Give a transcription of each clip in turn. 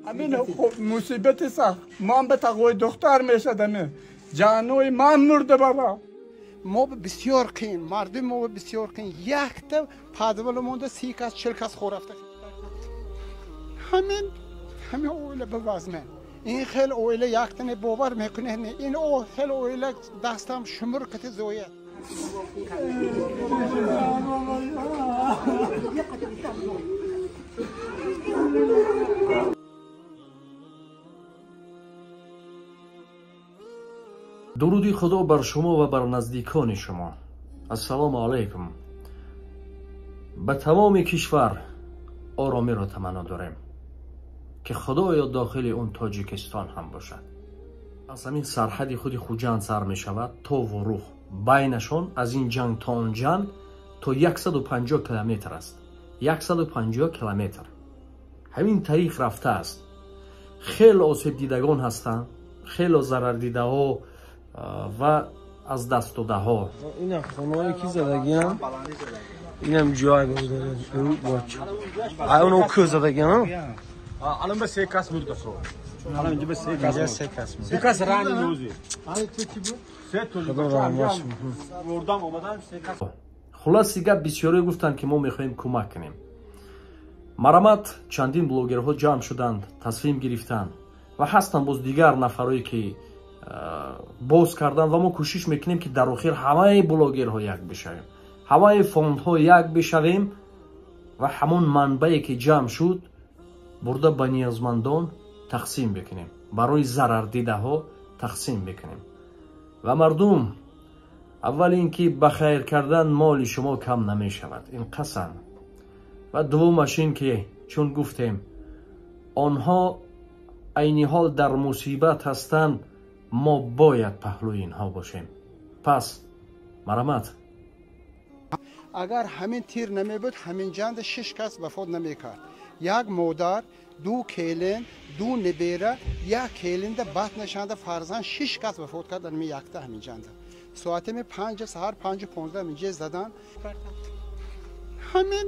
همین خب مصیبت سخت من به تقوی دختر میشدم جانوی من مرده بابا ما بسیار قین مردم ما بسیار قین یک تا پادوال مونده 30 کس 40 کس خورفته همین اوله به وزنه این خیل اوله یک تنه باور میکنه نه این او خیل اوله دستم شمر کت زویه. дуруди худо бар шумо ва бар наздикони шумо. Ассалому алайкум. Ба тамоми кишвар оромиро таманно дорем, ки худоё дохили он Тоҷикистон ҳам бошад. Аз ҳамин сарҳади худи Хуҷанд сар мешавад то Ворух. Байнашон аз ин ҷанг то он ҷанг то 150 километр аст. 150 километр. Ҳамин тариқ рафтааст. Хеле осебдидагон ҳастанд, хеле зарардидаҳо ва аз даст додаҳо. Инам хонаҳое ки задагиам, инам ҷой дорад. Ай оно кӯ задагиам? Алан ба се кас мурда со. Алан инҷа ба се кас. Се кас. Се кас рани нӯзи. Ай ту чӣ буд? Се тоҷик. Мурдам омадан се кас. Хулоси гап бисёре гуфтанд, ки мо мехоҳем кӯмак кунем. Марамат чандин блогерҳо ҷамъ шуданд, тасмим гирифтанд ва ҳастанд боз дигар нафарое ки боз кардан ва мо кӯшиш мекунем, ки дар охир ҳамаи блогерҳо як бишавем, ҳамаи фондҳо як бишавем ва ҳамон манбае ки ҷамъ шуд бурда ба ниёзмандон тақсим бикунем, барои зарардидаҳо тақсим бикунем. Ва мардум, аввал ин ки ба хайр кардан моли шумо кам намешавад, ин қасам. Ва дуввумаш ин ки чун гуфтем онҳо айни ҳол дар мусибат ҳастанд, мо бояд паҳлӯи инҳо бошем. Пас марамат. Агар ҳамин тир намебуд, ҳамин ҷанда 6 кас вафот намекард. Як модар, ду келин, ду небера, як келинда батнашанда фарзанд 6 кас вафот кард дар якта ҳамин ҷанда. Соати 5 саҳар 5:15 ҳамин задан. Ҳамин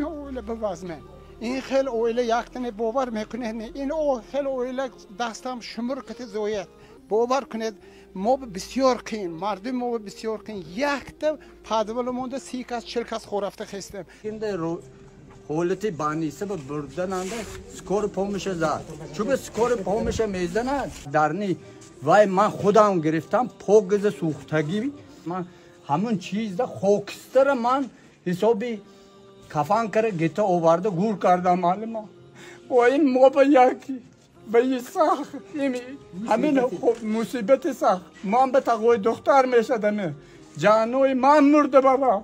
оила ба вазне. Ин хел оила як тане бовар мекунед не ин о хел оила дастам шумур кати зояд. Бовар кунед мо бисёр қин мардум мо бисёр қин якта падвал монда 30 кас 40 кас хорафта хестем. Инда ҳолати баниса ба бурдананда скор помиша зад. Чуба скор помиша мезанад дарни вай ман худам гирифтам погиза сӯхтагӣ ман ҳамон чизда хокистара ман ҳисоби кафан кара гета оварда гур кардам маълума. О ин мо ба яки ба сахт ҳамин хоб мусибати сахт ман ба тақвои духтар мешадам ҷанои ман мурда баба.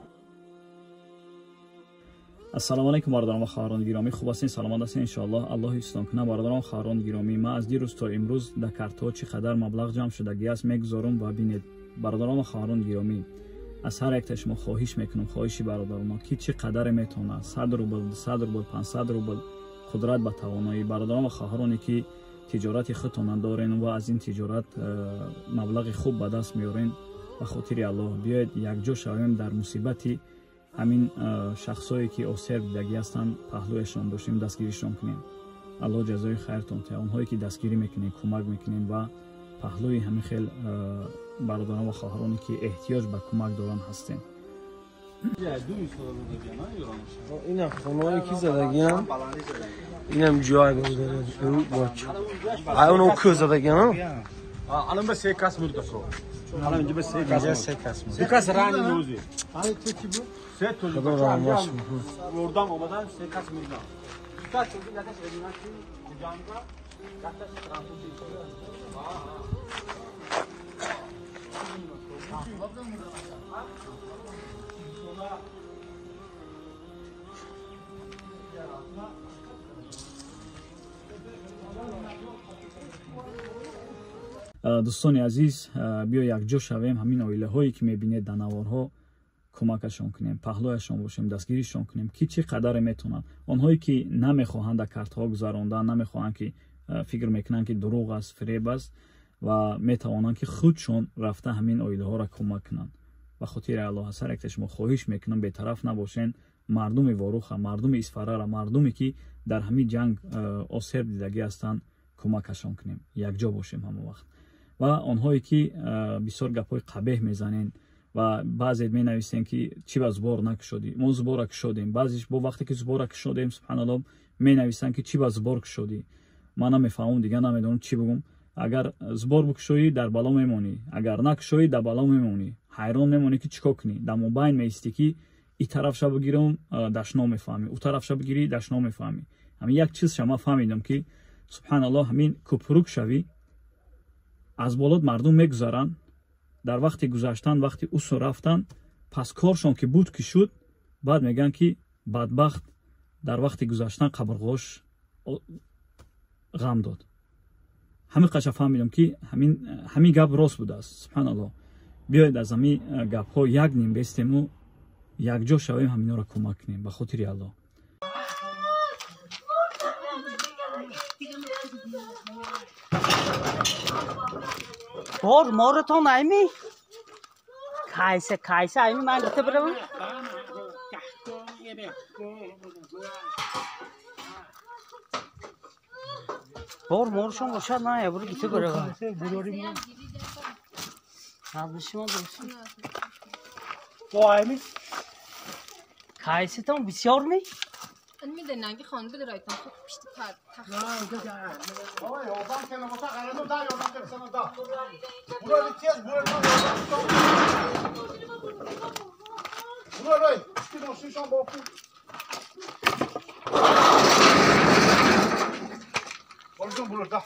Ассалому алайкум бародарон ва хоҳарони гиромӣ, хуб ҳастин, саломат ҳастин иншоаллоҳ. Аллоҳ ҳифзтон кунад бародарон ва хоҳарони гиромӣ. Ман аз дирӯз то имрӯз дар картҳо чӣ қадар маблағ ҷамъ шудагӣ аст мегузорам ва бинед. Бародарон ва хоҳарони гиромӣ, аз ҳар яктаи шумо хоҳиш мекунам, хоҳиши бародарона, ки чӣ қадаре метавонад 100 рубл, 200 рубл, 500 рубл қудрат ба тавоноӣ. Бародарон ва хоҳароне ки тиҷорати худтона дорен ва аз ин тиҷорат маблағи хуб ба даст меорен, ба хотири Аллоҳ биёед якҷо шавем дар мусибати ҳамин шахсое ки осеб дидагӣ ҳастанд, паҳлӯяшон бошем, дастгиришон кунем. Аллоҳ ҷазои хайртон диҳад. Онҳое ки дастгирӣ мекунем, кӯмак мекунем ва паҳлӯи ҳамин хел бародарон ва хоҳароне ки эҳтиёҷ ба кӯмак доранд ҳастем. Инам хонаҳое ки задагиам, инам ҷой дорад. Ай оно кӯ задагиам? Алан ба се кас мурда со. Алан инҷа ба се кас. Се кас. Се кас рани нӯзи. Ай ту чӣ буд? Се тоҷик. Мурдам омадан се кас мурдам. Кас тоҷик якаш Эдинати Хуҷанда, якаш Транспорти. Дӯстони азиз, биё якҷо шавем, ҳамин оилаҳое ки мебинед дар наворҳо кӯмакашон кунем, паҳлӯяшон бошем, дастгиришон кунем, ки чӣ қадаре метавонанд. Онҳое ки намехоҳанд дар картҳо гузарондан, намехоҳанд ки фикр мекунанд ки дурӯғ аст, фиреб аст ва метавонанд ки худшон рафта ҳамин оилаҳоро кӯмак кунанд. Ба хотири Аллоҳ аз ҳар якта шумо хоҳиш мекунам, бетараф набошен. Мардуми Воруха, мардуми Исфарара, мардуме ки дар ҳамин ҷанг осеб дидагӣ ҳастанд, кӯмакашон кунем, якҷо бошем ҳама вақт. Ва онҳое ки бисёр гапҳои қабеҳ мезанен ва баъзе менависен ки чӣ ба зубор накушодӣ, мо зубора кушодем. Баъзеш бо вақте ки зубора кушодем, субҳаналлоҳ, менависанд ки чӣ ба зубор кушодӣ. Ман намефаҳмам, дигар намедонам чӣ бигӯм. Агар зубор бикушоӣ, дар бало мемонӣ, агар накушоӣ, дар бало мемонӣ. Ҳайрон мемонӣ ки чӣ кор кунӣ. Дар мобайн меистӣ ки и тарафша бигирам, дашно мефаҳмӣ, ӯ тарафша бигирӣ, дашно мефаҳмӣ. Ҳамин як чизша ман фаҳмидам ки субҳаналлоҳ, ҳамин кӯпрук шавӣ, аз болот мардум мегузаранд. Дар вақти гузаштан, вақти усу рафтан, пас коршон ки буд ки шуд, баъд мегӯянд ки бадбахт дар вақти гузаштан қабрғош ғам дод. Ҳамин қаша фаҳмидам ки ҳамин гап рост будааст. Субҳаналлоҳ. Биёед аз ҳамин гапҳо як ним бестему якҷо шавем, ҳаминҳоро кӯмак кунем ба хотири Аллоҳ. Бор моротон айми? Кайса, кайса айми ман гуфта биравам? Бор моршон бошад, ман ябур гуфта биравам. Шумо Бо айми? Кайсатон бисёр ми? میدونم خانم بده رایتان خود پشت پر تخت. آقا یادم که نموتا قرارو دا یادم که بسنو دا. برو تیز برو برو رای پشتی ماشینشان با خود. برو جون برو دا.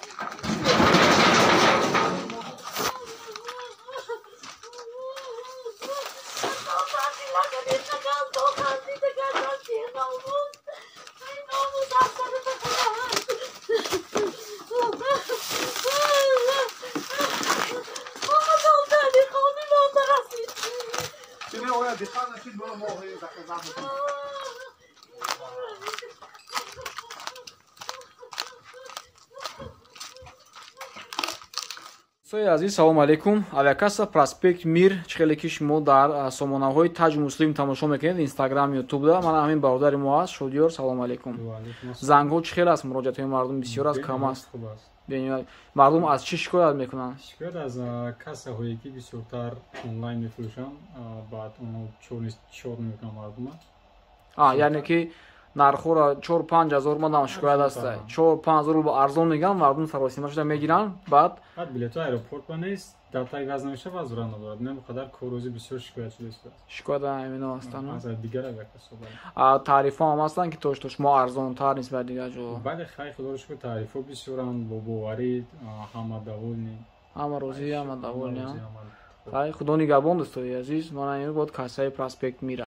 Дӯстои азиз, салому алейкум. Авиакасса проспект Мир, чӣ хеле ки шумо дар сомонаҳои Таҷ Муслим тамошо мекунед, Инстаграм, Ютубда. Мана ҳамин бародари мо аст, Шодиёр. Салому алейкум. Зангҳо чӣ хел аст? Муроҷиатҳои мардум бисёр аст, кам аст? Мардум аз чӣ шикоят мекунанд? Шикоят аз кассаҳое ки бисёртар онлайн мефурӯшанд, баъд онҳо чор мекунанд мардума. Яъне ки нархҳоро 4-5 ҳазор мадам шикоят аст. 4-5 ҳазор рубл арзон мегӯянд, мардум саросима шуда мегиранд, баъд билетҳо аэропорт ба нест, дата иваз намешавад, вазурат надорад. Ин қадар коррӯзӣ бисёр шикоят шуда истодааст. Шикоят ҳамино ҳастанд. Аз дигар авиакассаҳо. Тарифҳо ҳам ҳастанд ки то шумо арзонтар нисбат дигар ҷо. Бале, хайр, худоро шукр, тарифҳо бисёранд, бо боварӣ, ҳама довольны. Ҳама розӣ, ҳама довольны. Худо нигаҳбон, дӯстои азиз. Мана ин буд кассаи проспект Мира.